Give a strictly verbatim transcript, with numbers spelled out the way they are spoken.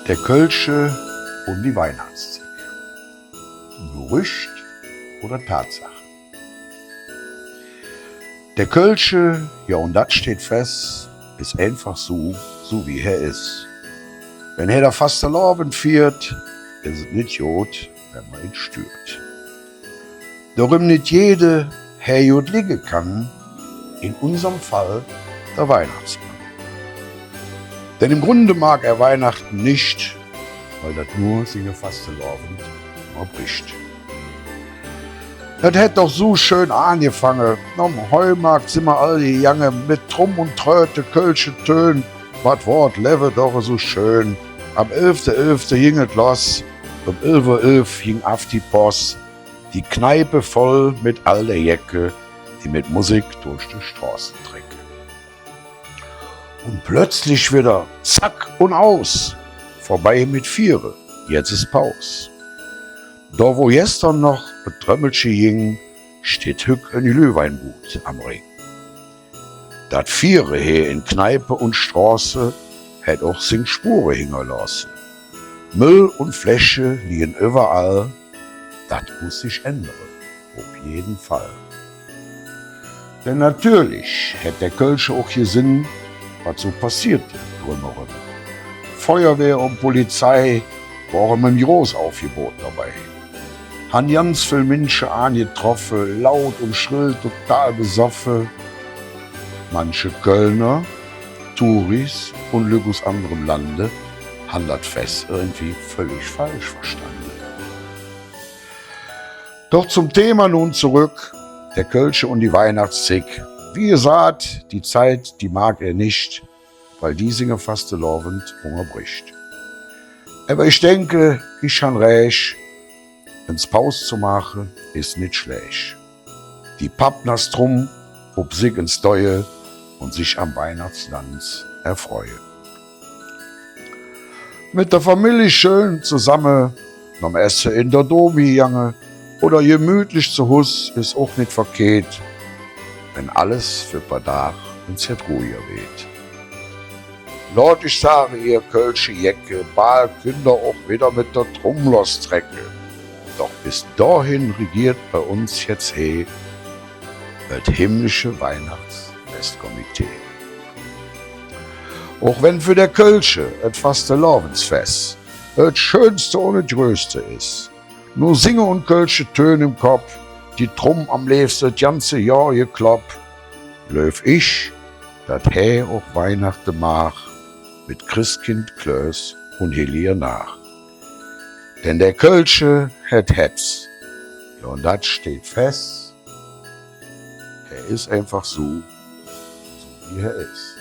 Der Kölsche un die Weihnachtszick. Gerücht oder Tatsache? Der Kölsche, jo, un dat steiht fess, es einfach su, su wie hä es. Wann hä der Fastelovend fiert, es et nit god, wann mer en stürt. Doröm nit jede hä god ligge kann, en unserem Fall der Weihnachtsmann. Denn em Grunde mag hä Weihnachte nit, weil dat nor singe Fastelovend üvverbrich. Dat hät doch su schön aangefange. Nohm Heumarkt sin mer all gegange, met Trumm un Tröte, kölsche Tön. Wat wor et Levve doch esu schön. Am elfte elfte ging et loss. Öm elv Uhr elf ging av die Poss. Die Kneipe voll met all de Jecke, die met Musik durch de Stroße trecke. Un plötzlich widder zack un aus, vörbei met Fiere, jetz es Paus. Do, wo gester noch et Trömmelche ging, steiht hügg en Glühweinbud am Ring. Dat Fiere he en Kneipe un Stroße hät och sing Spure hingerlooße. Müll un Fläsche lige üvverall, dat muss sich ändere, op jeden Fall. Denn natörlich hät der Kölsche och gesinn, wat su passeet drömeröm. Feuerwehr un Polizei wore met Großaufgebot dobei. Han ganz vill Minsche aangetroffe, laut umschrill, total besoffe. Manche Kölner, Touris un Lück us anderem Lande han dat Fess irgendwie völlig falsch verstande. Doch zom Thema nun zoröck, der Kölsche un die Weihnachtszick. Wie gesaht, die Zeit, die mag hä nit, weil die singe Fastelovend ungerbrich. Ävver ich denke, ich han rääch, ens Paus ze maache, es nit schlääch. Die Pappnasstrumm op sik ens deue un sich am Weihnachtsdanz erfreue. Met der Famillich schön zesamme nohm Esse en der Dom gegange oder gemütlich zo Hus es och nit verkeht, wann alles för paar Dag ens jet ruhige weed. Lot üch sage, ehr kölsche Jecke, bal künnt ehr och widder met der Trumm lostrecke. Doch bes dohin regeet bei uns jetz he et himmlische Weihnachtsfestkomitee. Och wann för der Kölsche et Fastelovendsfess et schönste un et größte es, no Singe un kölsche Tön em Kopp die Trumm am leevste et ganze Johr geklopp, gläuv ich, dat hä och Weihnachte mag met Christkind, Klöß un Hellige Naach. Denn der Kölsche hät Hätz, jo, un dat steiht fess, hä es einfach su, su wie hä es.